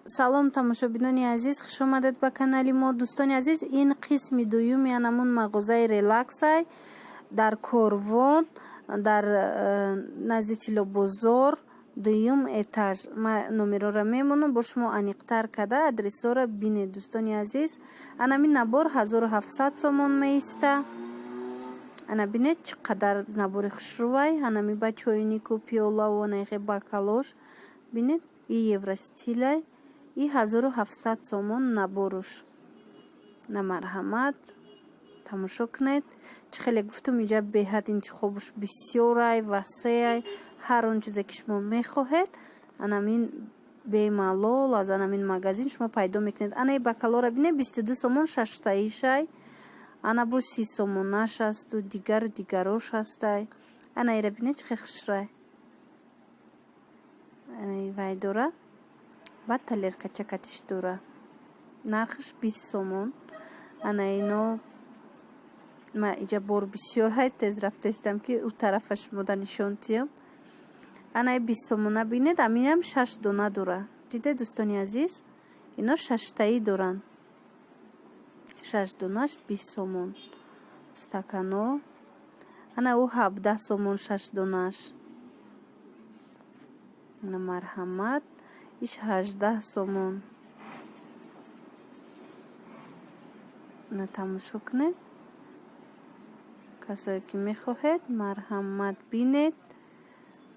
Салом, тамошобинони азиз, хушомадед ба канали мо. Дӯстони азиз, ин қисми дуюми анамун мағозаи Релаксай дар Корвон, дар назди Тиллобозор, дуюм этаж. Ма номерора мемонам, бо шумо аниқтар карда адресора бинед, дӯстони азиз. Анамин набор 1700 сомон меиста. Ана бинед, чӣ қадар набори хушрӯвай. Анами ба чойнику пиёлаву анаихе бокалош бинед, и евростилай, и 1700 сомон наборуш. На, марҳамат, тамошо кунед. Чӣ хеле гуфтум, инҷа беҳад интихобуш бисёрай, васеай. Ҳар он чизе ки шумо мехоҳед, анамин бемалол аз анамин магазин шумо пайдо мекунед. Анаи бокалора бинед, 22 сомон шаштаишай. Ана бо 30 сомонаш асту дигару дигарош ҳастай. Ана ира бинед, чӣ хел хушрӯай. Вай дора, баъд тарелкачакатиш дора, нархаш 20 сомон. Ана ино ма иҷа бор бисёр ҳай, тез рафтаистам, ки ӯ тарафа шумода нишон диҳам. Анаи 20 сомона бинед, аминам шаш дона дора. Дидед, дӯстони азиз, ино шаштаӣ доранд, шаш донаш 20 сомон. Стакано ана ӯ 17 сомон шаш донаш. Ана, марҳамат, иш 18 сомон. На, тамошо кунед. Касое ки мехоҳед, марҳамат, бинед,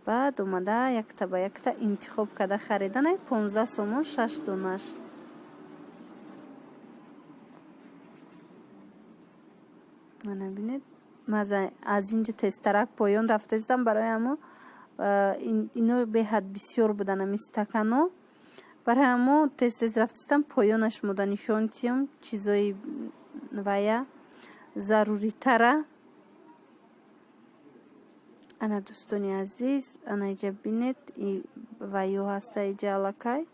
баъд омада якта ба якта интихоб карда хариданай. 15 сомон шаш донаш. Ана бинед, ман аз инҷа тезтарак поён рафтаистам, барои ҳамо ино беҳад бисёр будан ами стакано. Барои ҳамо тез тез рафтаистам поёнаш, мода нишон тиём чизои вая заруритара. Ана, дӯстони азиз, ана иҷа бинед, ваё ҳаста иҷа аллакай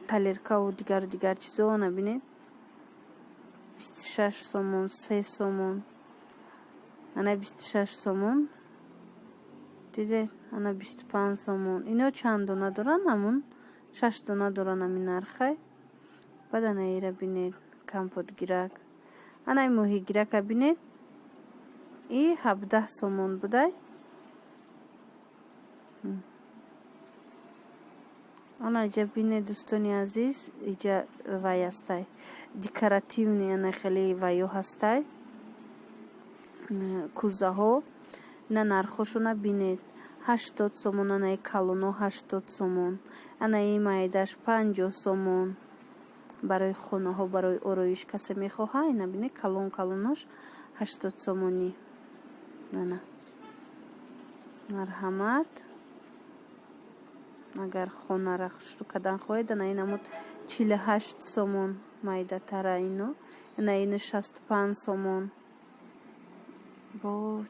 тарелкаву дигару дигар чизо. Ана бинед, 26 сомон, 3 сомон, ана 26 сомон дидед, ана 25 сомон. Ино чанд дона доранд? Ҳамун шаш дона доранд, ҳамин нархай. Баъд ана ира бинед, компотгирак, анаи моҳигирака бинед, и 17 сомон будай. Ана иҷа бинед, дӯстони азиз, иҷа вай ҳастай, декоративный, ана хеле вайё ҳастай, кӯзаҳо. Ина нархҳошона бинед, 80 сомон. Анаи калоно 80 сомон, анаи майдаш 50 сомон. Барои хонаҳо, барои ороиш касе мехоҳад, ина бинед, калон калонош 80 сомонӣ. Ана, марҳамат, агар хонара хушрӯ кардан хоҳед. Ана ин намуд 48 сомон, майдатара ино. Ана ина 65 сомон. Бо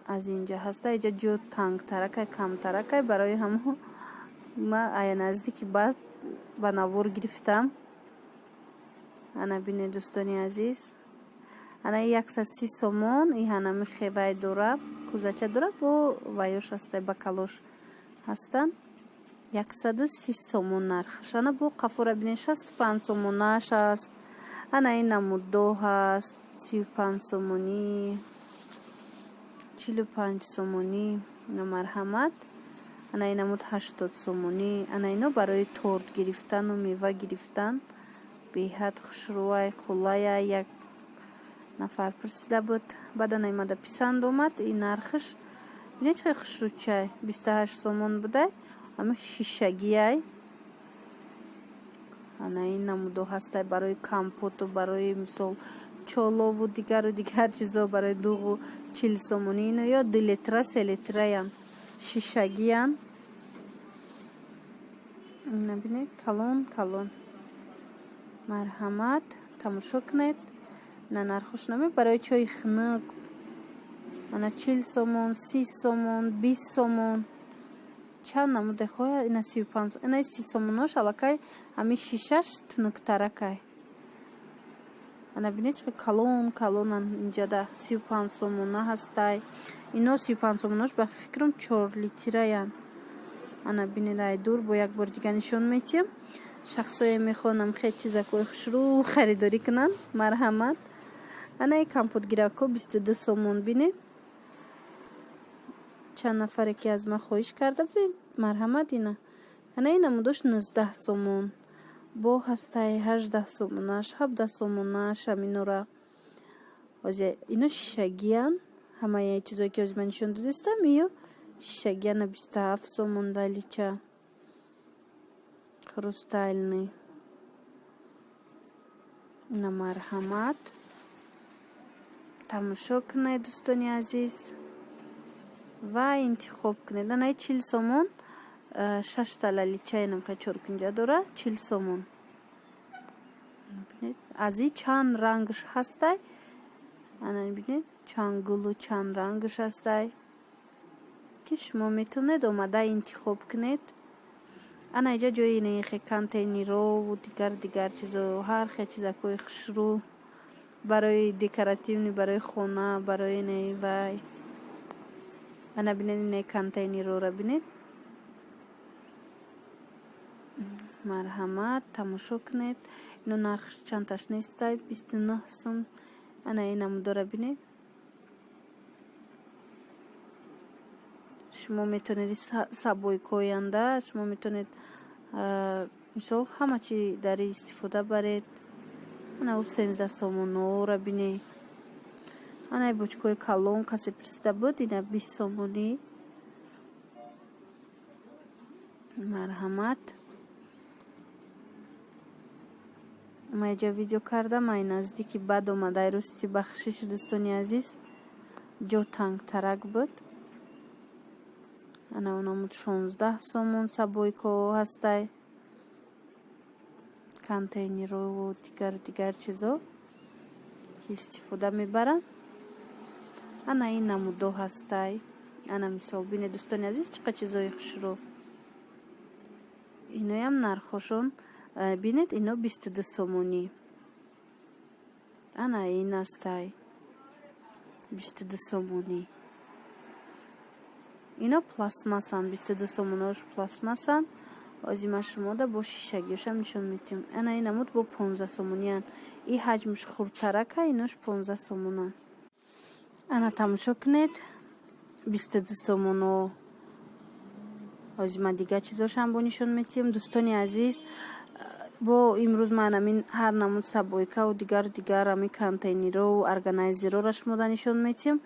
аз инҷа ҳаста, иҷа ҷо тангтаракай, камтаракай, барои ҳамо ма ая наздики баъд ба навор гирифтам. Ана бинед, дӯстони азиз, ана 130 сомон. И ҳанами хевай дора, кӯзача дора, бо ваёш ҳастай, бокалош ҳастанд, 130 сомон нархаш. Ана бо қафора бинед, 65 сомонаш аст. Ана ин намуддо ҳаст, 35 сомонӣ, 45 сомонӣ. Ина, марҳамат, ана ин намуд 80 сомонӣ. Ана ино барои торт гирифтану мева гирифтан беҳад хушрӯай, қулая. Як нафар пурсида буд, баъд ана имада писанд омад. И нархаш бинед, чӣ хушрӯчай, 28 сомон будай, ами шишагиай. Ана ин намудо ҳастай барои компоту, барои мисол чолову дигару дигар чизо, барои дуғу 40 сомонӣ. Ино ё 2 литра, 3 литраян, шишагиян. Набинед, калон калон. Марҳамат, тамошо кунед. На, нархош наме. Барои чойи хунук ана 40 сомон, 30 сомон, 20 сомон, чанд намуде хоҳад. Ина 35, ина 30 сомонош аллакай ҳами шишаш тунуктаракай. Ана бинед, чӣ калон калонан. Инҷада 35 сомона ҳастай. Ино 35 сомонош, ба фикрам, 4 литраян. Ана бинед, ай дур бо як бор дига нишон метиҳам. Шахсое мехоҳанд хел чизакҳои хушрӯ харидорӣ кунанд, марҳамат. Анаи компотгиракҳо 22 сомон. Бинед, чанд нафаре ки аз ман хоҳиш карда будед, марҳамат. Ина, анаи намудош 19 сомон, бо ҳастаи 18 сомонаш, 17 сомонаш. Ҳаминора ҳози ино шишагиян. Ҳамаи чизое ки ҳозир ман нишон додистам, иё шишагияна. 27 сомон лалича хрустальный. Ина, марҳамат, тамошо кунед, дӯстони азиз, ва интихоб кунед. Анаи 40 сомон, шашта лалича инамха чоркунҷа дора, 40 сомон. Аз и чанд рангш ҳастай. Ана бинед, чанд гулу чанд рангш ҳастай, ки шумо метавонед омада интихоб кунед. Ана иҷа ҷои инахе контейнерову дигар дигар чизо, ҳар хел чизакҳои хушрӯ барои декоративный, барои хона, барои инаи вай. Ана бинед, инаи контейнерора бинед. Марҳамат, тамошо кунед. Ино нархш чандташ нестай, 29 сум. Ана ин намудора бинед. Шумо метавонед сабойкоянда, шумо метавонед, мисол, ҳама чи дар истифода баред. Ана ӯ 13 сомонора бинед. Анаи бочкаҳои калон касе пурсида буд, ина 20 сомонӣ. Марҳамат. Ма иҷа видео кардам, ай наздики бад омад, ай рости, бахшиш, дӯстони азиз, ҷо тангтарак буд. Ана онамуд 16 сомон сабойкаҳо ҳастай, контейнерову дигар дигар чизо, ки истифода мебаранд. Ана ин намудо ҳастай. Ана мисол бинед, дӯстони азиз, чӣ қадр чизои хушрӯ. Иноям нархҳошон бинед, ино 22 сомонӣ. Ана ин ҳастай 22 сомонӣ. Ино пластмассанд, 22 сомонош пластмассанд. Ҳозир ман шумода бо шишагиёшам нишон медиҳам. Ана ин намуд бо 15 сомониянд. И ҳаҷмш хурдтарака, инош 15 сомонанд. Ана тамошо кунед, 22 сомоно. Ҳозир ман дигар чизошам бо нишон медиҳам, дӯстони азиз. Бо имрӯз ман ҳамин ҳар намуд сабойкаву дигар дигар ҳамин контейнерову органайзерора шумода нишон медиҳам.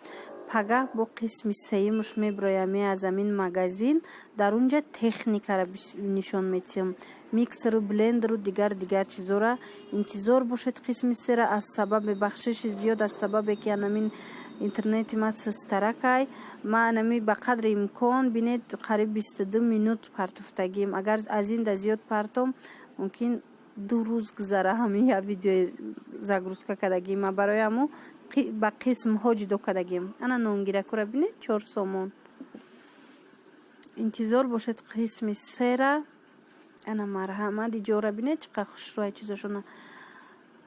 Пагаҳ бо қисми сеюмаш мебироям аз ҳамин магазин. Дар он ҷа техникара нишон медиҳам, миксеру, блендеру, дигар дигар чизора. Интизор бошед қисми сера. Аз сабаби, бахшиши зиёд, аз сабабе ки анамин интернети ма систаракай, ма анами ба қадри имкон, бинед, қариб 22 минут партофтагим. Агар аз ин да зиёд партом, мумкин 2 рӯз гузара ҳамин як видеои загрузка кардагим. Ма барои ҳамо ба қисмҳо ҷудо кардагим. Ана нонгиракура бинед, 4 сомон. Интизор бошед қисми сера. Ана марҳамат, иҷора бинед, чӣ қадр хушрӯай чизошона.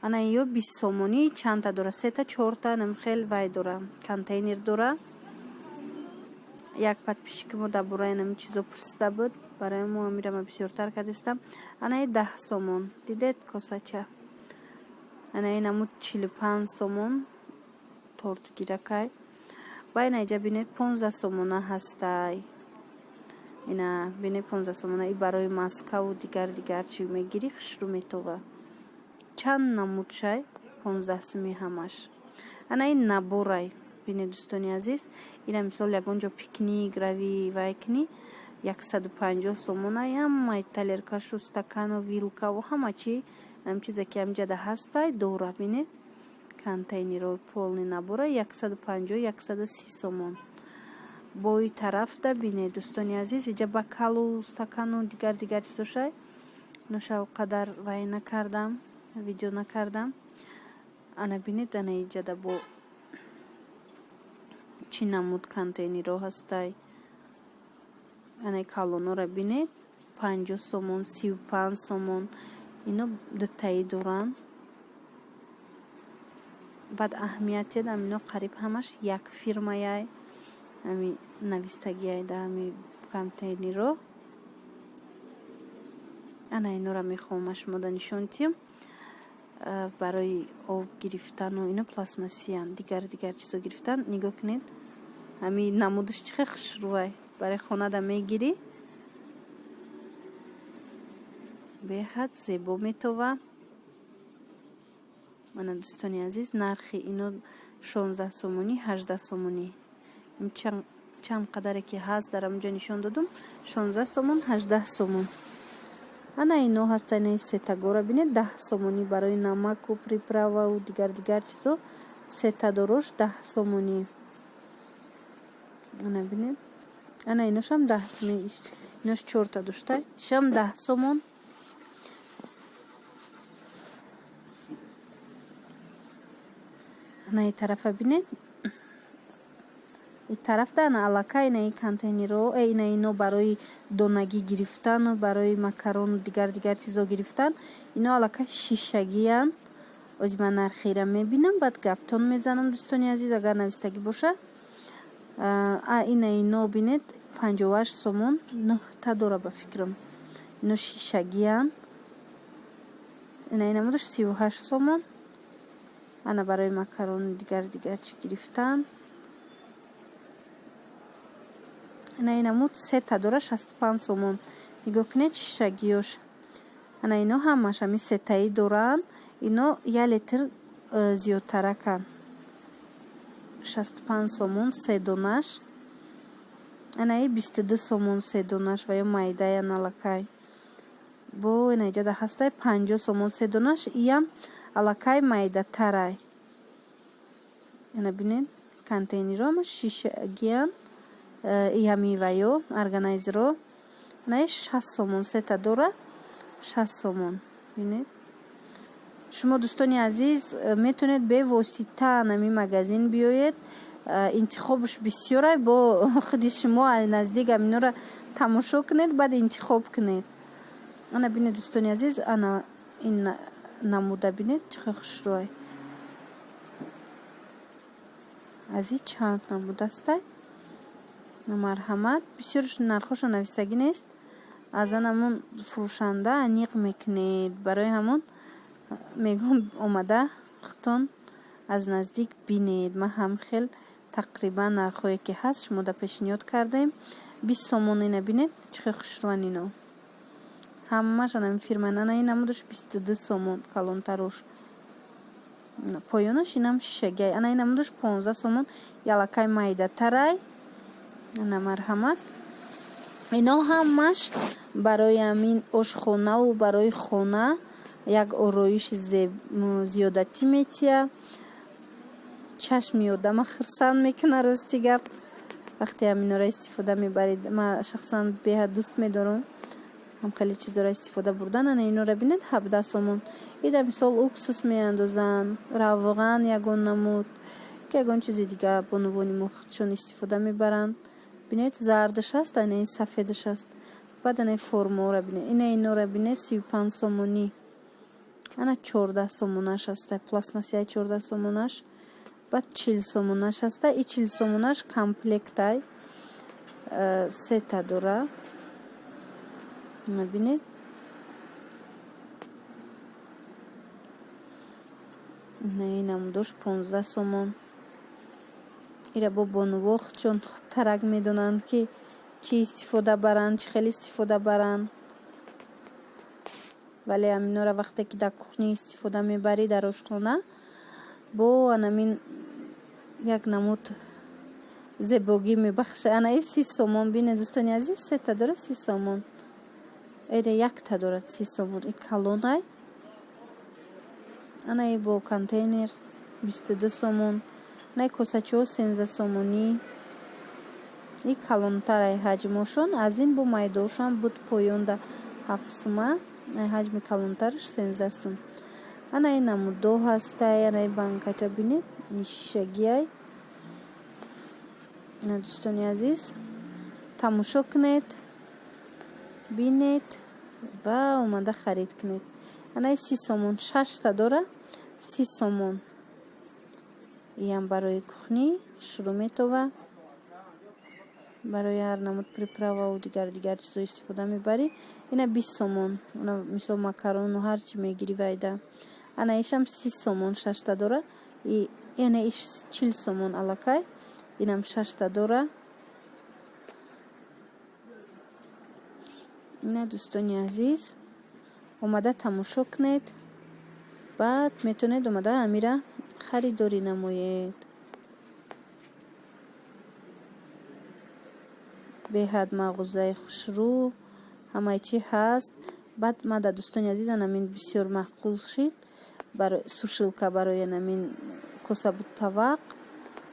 Ана ё 20 сомонӣ чандта дора, сета, чорта намхел вай дора, контейнер дора. Як подписчики мо дар бораи ҳамин чизо пурсида буд, барои мо амира ма бисёртар кардистам. Анаи 10 сомон, дидед, косача. Анаи намуд 45 сомон тортгиракай. Ба ина иҷа бинед, 15 сомона ҳастай. Ина бинед, 15 сомона. И барои маскаву дигар дигар чӣ мегирӣ, хушрӯ метова. Чанд намуд шай, 15 суми ҳамаш. Ана ин наборай, бинед, дӯстони азиз. Ина мисол ягон ҷо пикник равӣ, вай кунӣ, 150 сомона. Ҳамаи талеркашу, стакану, вилкаву ҳама чи, ҳам чизе ки ҳамҷада ҳастай, дора. Бинед, контейнеро, полный набора, 150, 130 сомон. Бои тарафда бинед, дӯстони азиз, иҷа бокалу, стакану, дигар дигар чизошай. Ношав қадар вай накардам, видео накардам. Ана бинед, ана иҷада бо чӣ намуд контейнеро ҳастай. Анаи калонора бинед, 50 сомон, 35 сомон. Ино дутаи доранд. Баъд аҳамият дедам, ино қариб ҳамаш як фирмаяй, ами навистагиай да ами контейнеро. Ана инора мехоҳам шумода нишон диҳам. Барои об гирифтану ино пластмассиянд, дигар дигар чизо гирифтан. Нигоҳ кунед, ҳами намудаш чӣ хел хушрӯвай. Барои хонада мегирӣ, беҳад зебо метова. Мана, дӯстони азиз, нархи ино 16 сомонӣ, 18 сомонӣ. Чанд қадаре ки ҳаст, дар ҳамонҷо нишон додум: 16 сомон, 18 сомон. Ана ино ҳаста, инаи сетагора бинед, 10 сомонӣ, барои намаку приправа ву дигар дигар чизо. Сета дорош 10 сомонӣ. Ана бинед, ана иношам 10, инош чорта дошта, ишам 10 сомон. Ана и тарафа бинед, и тарафда ана аллакай инаи контейнеро, ина ино барои донагӣ гирифтану барои макарону дигар дигар чизо гирифтан. Ино аллакай шишагиянд. Ози ман нархира мебинам, баъд гаптон мезанам, дӯстони азиз, агар навистагӣ боша. А ина ино бинед, 58 сомон, нӯҳта дора ба фикрам. Ино шишагиянд. Ина инамудаш 38 сомон. Ана барои макарону дигар дигар чӣ гирифтан. Ана инамуд сета дора, 65 сомон. Нигоҳ кунед шишагиёш. Ана ино ҳамаш ҳами сетаӣ доранд. Ино як литр зиёдтараканд. 65 сомон се донаш. Анаи 22 сомон се донаш ва ё майдаян аллакай. Бо ина иҷада ҳастай, 50 сомон се донаш, иям аллакай майдатарай. Ана бинед, контейнеро ҳама шишагиянд. И ҳами ваё органайзеро анаи 60 сомон, сета дора, 60 сомон. Бинед, шумо, дӯстони азиз, метавонед бевосита нами магазин биёед. Интихобаш бисёрай, бо худи шумо наздик ҳаминора тамошо кунед, баъд интихоб кунед. Ана бинед, дӯстони азиз, ана ин намуда бинед, чӣ хел хушрӯай. Аз и чанд намудастай. Марҳамат, бисёр нархҳошо навистагӣ нест, аз ан ҳамун фурӯшанда аниқ мекунед. Барои ҳамон мегӯм, омада худтон аз наздик бинед. Ман ҳам хел тақрибан нархҳое ки ҳаст, шумода пешниҳод кардем. 20 сомон. Ина бинед, чӣ хел хушрӯан ино, ҳамааш анами фирма. Ана ин намудаш 22 сомон, калонтарош. Поёнаш инам шишагиай. Ана ин намудаш 15 сомон, ялакай майдатарай. Ана марҳамат, ино ҳамаш барои ҳамин ошхонаву барои хона як ороиши зиёдатӣ метия, чашми одама хурсанд мекунад. Рости гап, вақте ҳаминора истифода мебаред, ман шахсан беҳад дӯст медорам ҳам хеле чизоро истифода бурдан. Ана инора бинед, 17 сомон. Ида мисол уксус меандозанд, равған, ягон намуд, ки ягон чизи дига бонувони мо худшон истифода мебаранд. Бинед, зардаш аст, ана ин сафедаш аст. Баъд ана формаора бинед, ина инора бинед, 35 сомонӣ. Ана 14 сомонаш аста, пластмассияи 14 сомонаш. Баъд 40 сомонаш аста. И 40 сомонаш комплектай, сета дора. Бинед, ин намудош 15 сомон. Ира бо бонуво чун хубтарак медонанд, ки чӣ истифода баранд, чӣ хел истифода баранд. Вале ҳаминора вақте ки дар кухня истифода мебарӣ, дар ошхона, бо анамин як намуд зебогӣ мебахшад. Анаи 30 сомон, бинед, дӯстони азиз, сета дора, 30 сомон. Эре, якта дорад, 30 сомон. И калонай. Анаи бо контейнер 22 сомон. Анаи косачиҳо 13 сомонӣ. И калонтарай ҳаҷмошон аз ин, бо майдоошам буд поёнда 7 сума, ҳаҷми калонтараш 13 сум. Анаи намудо ҳастай. Анаи банкача бинед, ин шишагиай. Дӯстони азиз, тамошо кунед, бинед ва омада харид кунед. Анаи 30 сомон, шашта дора, 30 сомон. Иам барои кухня шурӯъ метова. Барои ҳар намуд приправаву дигар дигар чизо истифода мебарӣ. Ина 20 сомон. Мисол макарону ҳар чи мегирӣ вайда. Ана ишам 30 сомон шашта дора. Ина иш 40 сомон аллакай. Инам шашта дора. Ина дӯстони азиз, омада тамошо кунед. Баъд метавонед омада амира харидорӣ намоед. Беҳад мағозаи хушрӯ, ҳамаи чи ҳаст. Баъд мада дӯстони азиз анамин бисёр маъқул шид. Барои сушилка, барои анамин косабу тавақ.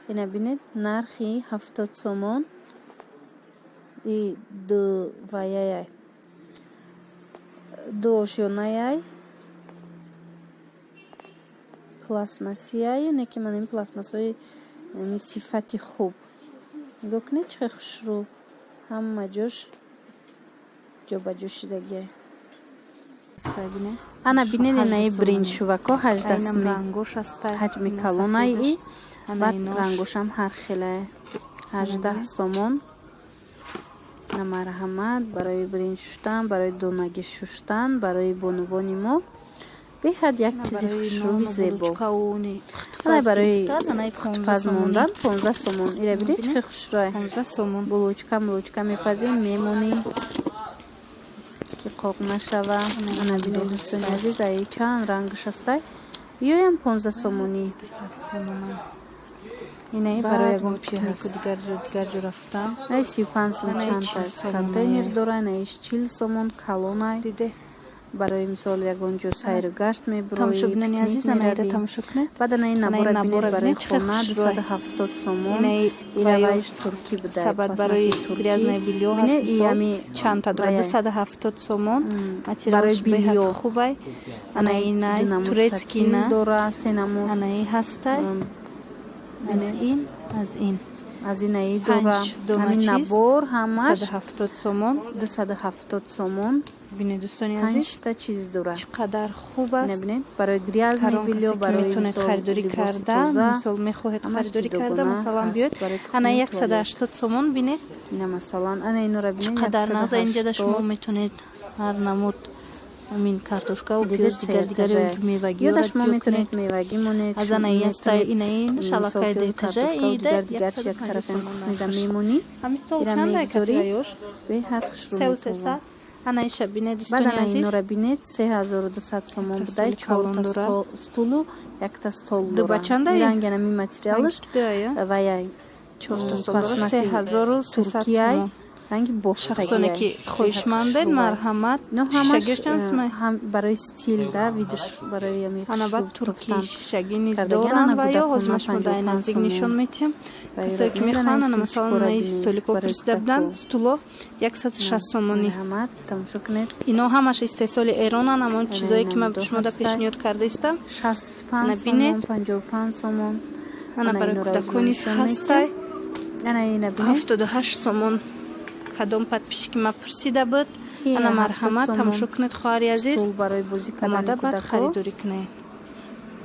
Ина бинед, нархи 70 сомон. И ду ваяяй. Ду ошёнаяй. Пластмассияй, не ки ман ин пластмассҳои сифати хуб. Нигоҳ кунед, чӣ хушрӯ. Ҳама ҷош ҷобаҷо шидагиай. Ана бинед, инаи бринҷшувако 18 сум. Ҳаҷми калонаи и, баъд рангошам ҳар хелае. 18 сомон. На марҳамат, барои бринҷ шуштан, барои донагӣ шуштан, барои бонувони мо беҳад як чизи хушрӯи зебо. Ана барои пухтупаз мондан 15 сомон. Ира бинед, чӣ хушрӯй. Булочка, мулочка мепазем, мемонӣ ки қоқ нашава. Ана бинед дӯстони азиз, ай чанд рангш ҳастай. Ёям 15 сомонӣ. Инаи барои ягон чи ҳаст. Дигар ҷо рафтам. Ай 35 сом чандта контейнер дора, инаиш 40 сомон калонай. Барои мисол ягон ҷо сайру гашт мебуроӣ, Тамошобинони азиз, ана ира тамошо кунед. Баъд ана ин набора бинед, барои хона 270 сомон. Иравайш туркӣ буда. Сабат барои грязное бельё ҳаст, чандта дорад, 270 сомон. Материалаш беҳад хубай. Ана инай турецкий на дора, се намуд. Ана и ҳастай. Аз ин, аз ин. Аз инаи дора. Ҳамин набор ҳамаш 270 сомон. 270 сомон. Бинед дӯстони азиз, панҷта чиз дора. Чӣ қадар хуб аст. Бинед, барои грязное бельё, барои метавонед харидорӣ карда, мисол мехоҳед харидорӣ карда, масалан биёед. Ана 180 сомон бинед. Ина масалан, ана инора бинед. Чӣ қадар нағз. Инҷа шумо метавонед ҳар намуд амин картошкаву пиёз, дигар дигар мевагиёро Ёда шумо метавонед мевагӣ монед. Аз ана ястай инаи шалакаи детажа ида дигар чи як тарафем кухнида мемонӣ. Ҳамин стол чанда катиёш? Беҳад хушрӯ. Сесад. Ана иша бинед Баъд дӯстони ана азиз. инора бинед, 3200 сомон будай, чорта стулу, якта стол Ду дора. ба чандай? Ранги анами материалаш ваяй. Чорта стол дора, 3300 сомон. Ранги бофтагиай. Шахсоне ки хоҳишмандед, марҳамат. Шишагиаш чанд сумай? Ҳам барои стил да, видиш, барои ами Ана баъд хушрӯ туркӣ тофтан. шишагӣ низ Кардагиан, доранд ана ва ё кӯдакона ҳозир ман шумо дар 55 наздик сомон. нишон медиҳам. Касое ки мехоҳанд, ана масалан наи столико пурсида буданд, стуло 160 сомонӣ. Марҳамат, тамошо кунед. Ино ҳамаш истеҳсоли Эронанд, ҳамон чизое ки ман намудо шумо да ҳастай. пешниҳод карда истам. 65 Ана сомон, бинед. 55 сомон. Ана Ана барои инора кӯдакон низ нишон ҳастай. медиҳем. Ана ина бинед. 78 сомон. Кадом подписчики ма пурсида буд. Ия, Ана 70 марҳамат, сомон. тамошо кунед, хоҳари азиз. Стул барои бозӣ кардани Омада баъд кӯдако. харидорӣ кунед.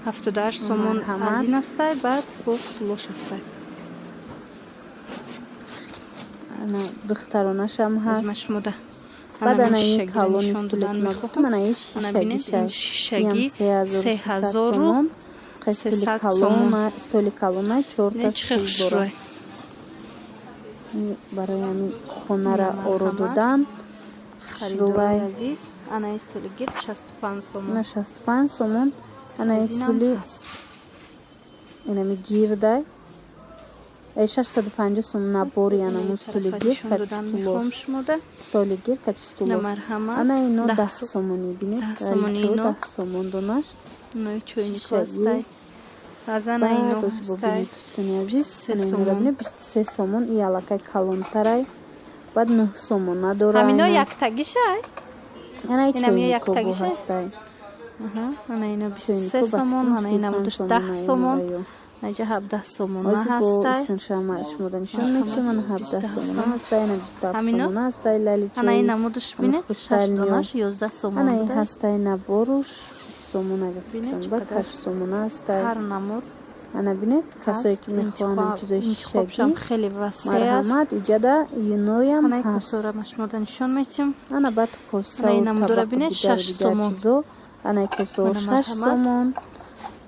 78 сомон Марҳамат. аз ин астай, баъд бо стулош астай. Ана духтаронашам ҳаст. Ма шумо да Баъд ана ин шишагиро калони нишон стуле додан ки ма мехоҳам. гуфтам, ана ин Ана бинед, ин шишагишай. шишагӣ Иам 3300 сомон. Стули 3300 калона, сомон. столи калона, чорта Бинед, чӣ хел стул дора. хушрӯй. Барои ҳамин хонара Марҳамат. оро додан Харидорои хушрӯвай. азиз, ана ин столи гирд 65 сомон. Ана 65 сомон. Ана ин Аз инам стули ҳаст. инами гирдай. 650 сом набори анамун стули Тарафа гирд нишон кати додан стулош. мехоҳам шумода. Столи гирд кати стулош. Марҳамат. Ана ино 10 10 сомонӣ бинед. 10 сомонӣ Чо ино. 10 сомон донаш. Инои чойнико Шишагӣ. ҳастай. Аз ана ино Баъд оз бо ҳастай. бинед дӯстони азиз, 23 ана инора сомон. бинед, 23 сомон, и аллакай калонтарай. Баъд 9 сомона дора. Ҳамино ана. яктагишай? Ана и Инам ё чойнико бо яктагишай? ҳастай. Аҳа, ана ино 23 Чойнико ба сомон, фикрам ана ина 35 будаш сомона 10 сомон. ина ё. Наҷа 17 сомона Ози бо ҳастай. исмшама шумода нишон медиҳам, ана 17 сомона ҳастай, ана 27 Ҳамино? сомона ҳастай, лали Ана чой. ин намудаш ҳама бинед, 6 хрустальниё. донаш 11 сомон Ана ин буда. ҳастай наборуш 20 сомона ба Бинед, фикрам, чӣ баъд қадар 8 сомона ҳастай. ҳар намуд Ана бинед, касое ки мехоҳанд чизои шишагӣ, хеле васеъ. Марҳамат, иҷада юноям ҳаст. Косора ма шумода нишон метиҳам. Ана баъд косау табақу дигару дигар чизо. Ана косао 6 сомон.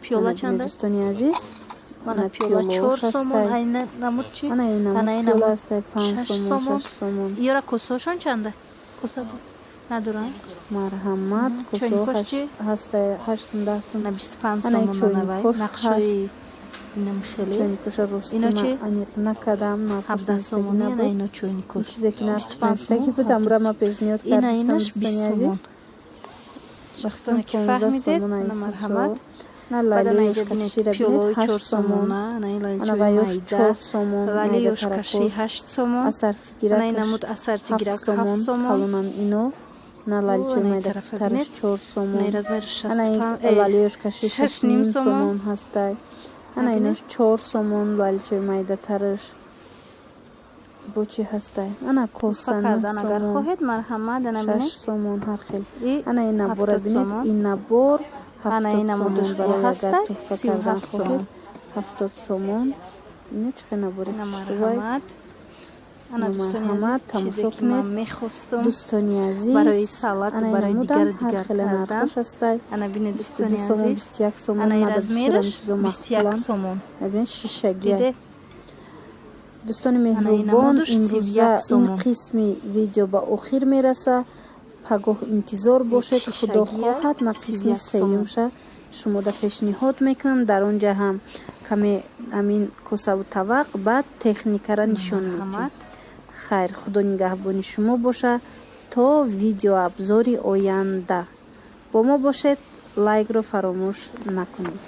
Пиёла чанда? Дӯстони азиз? Мана пиёла 4 сомон. Ай намуд чи? Ана ин намуд пиёла ҳастай, 5 сомон, 6 сомон. Ёра косаошон чанда? Коса надоранд? Марҳамат, косао ҳастай 8 сом, 10 сом. На, 25 сомон. Манавай нақшои инам хеле. Чойникоша рости аниқ накардам. 17 сомон ана ино чойникош. Чизе ки нархш навиштагӣ буд, амра ма пешниҳод кардистам, дӯстони азиз. Шахсоне ки фаҳмидед, марҳамат. На, лалеёш кашира бинед, 8 сомон. Ана ваёш 4 сомон. Лалеёш каши 8 сомон. Ассортигирак 7 сомон, калонам ино. На, лаличои майдатараш 4 сомон. Ана лалеёш каши 6,5 сомон ҳастай. Ана инош 4 сомон, лаличои майдатараш. Бо чӣ ҳастай? Ана коса 9 сомон, 6 сомон, ҳар хел. Ана ин набора бинед, ин набор 70 сомон, барои агар туҳфа кардан хоҳед, 70 сомон. Ина чӣ хел набори хушрӯвай. Марҳамат, тамошо кунед, дӯстони азиз. Ана намудам ҳар хеле нархош ҳастай: 22 сомон, 21 сомон. Мада бисёрам чизо маъқулам. Бинед, шишагия. Дӯстони меҳрубон, имрӯза ин қисми видео ба охир мераса. Пагоҳ интизор бошед, худо хоҳад, ман қисми сеюмша шумода пешниҳод мекунам. Дар он ҷа ҳам каме ҳамин косаву тавақ, баъд техникара нишон медиҳем. Хайр, худо нигаҳбони шумо боша. То видеообзори оянда бо мо бошед, лайкро фаромӯш накунед.